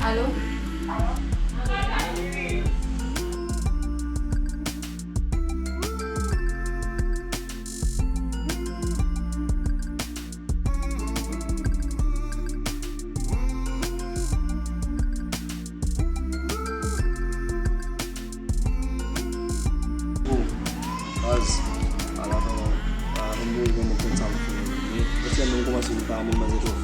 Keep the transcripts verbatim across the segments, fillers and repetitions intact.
Alo? Baz, ala fè mwen, ala fè m te gen mwen konn sa m fini. Paske m kòmanse m pa renmen manzè twòp.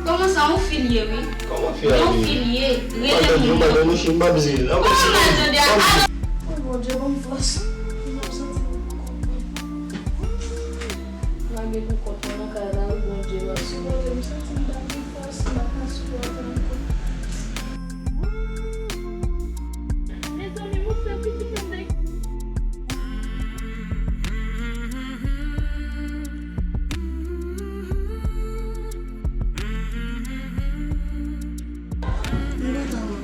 Kòman sa, yon fil ye, wi? Kòman fil ye? Yon fil ye. Rele moun yo. Madan nou, madan nou, madan nou, madan nou. Kòman madan de a? Wi, Bondye, ban m fòs. M ap santi m konprann. Lage pou kont mwen nan kay la, wi, Bondye, mèsi. Bondye, m santi m pa gen fòs, m pa ka sipòte ankò. Mezanmi, moun fè pitit nan bèk. M kontan, mwen.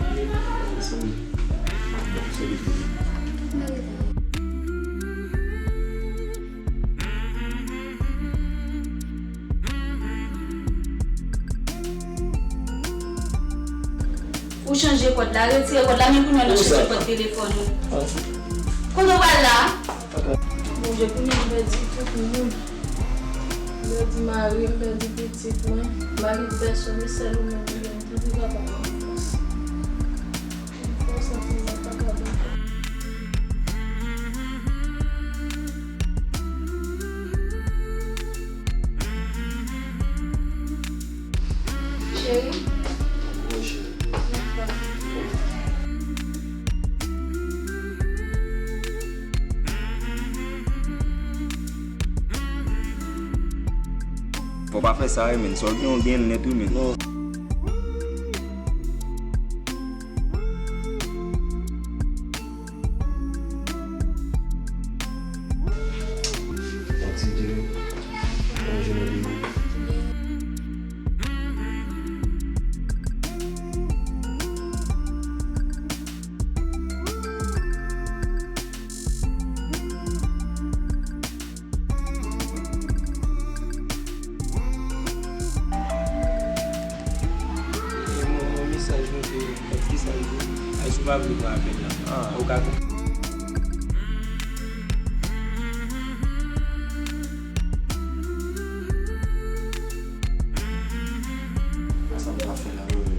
Ou chanje kòd la, retire kòd la, men kounye a n ap chanje kòd telefòn ou. Kote w pral la? Bondye, kounye a m pèdi tout moun. M pèdi mari m, m pèdi pitit mwen. M pa gen pèsonn, e sèl ou menm ki gen m. Tanpri, papa, ban m fòs. Ban m fòs, tanpri, m pa kapab ankò. Cheri. Wi, cheri. Fò w pa fè sa, wi, men. Sa w gen, w gen l nèt, wi, men. Non. Yon ti de, yon jounen de. E mwen, yon mesaj mwen te fè, ki sa l di? Ay, si w pa vle pran apèl la. Ah. Ou ka. Sa m ta fè la, wi, wi.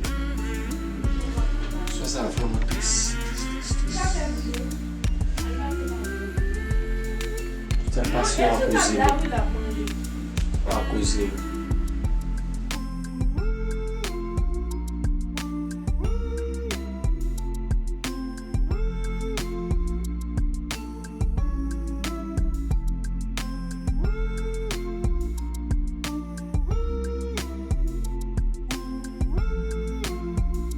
Sè sa vrèman tris, tris, tris, tris. Tout sa pasyon an koze m. An koze m.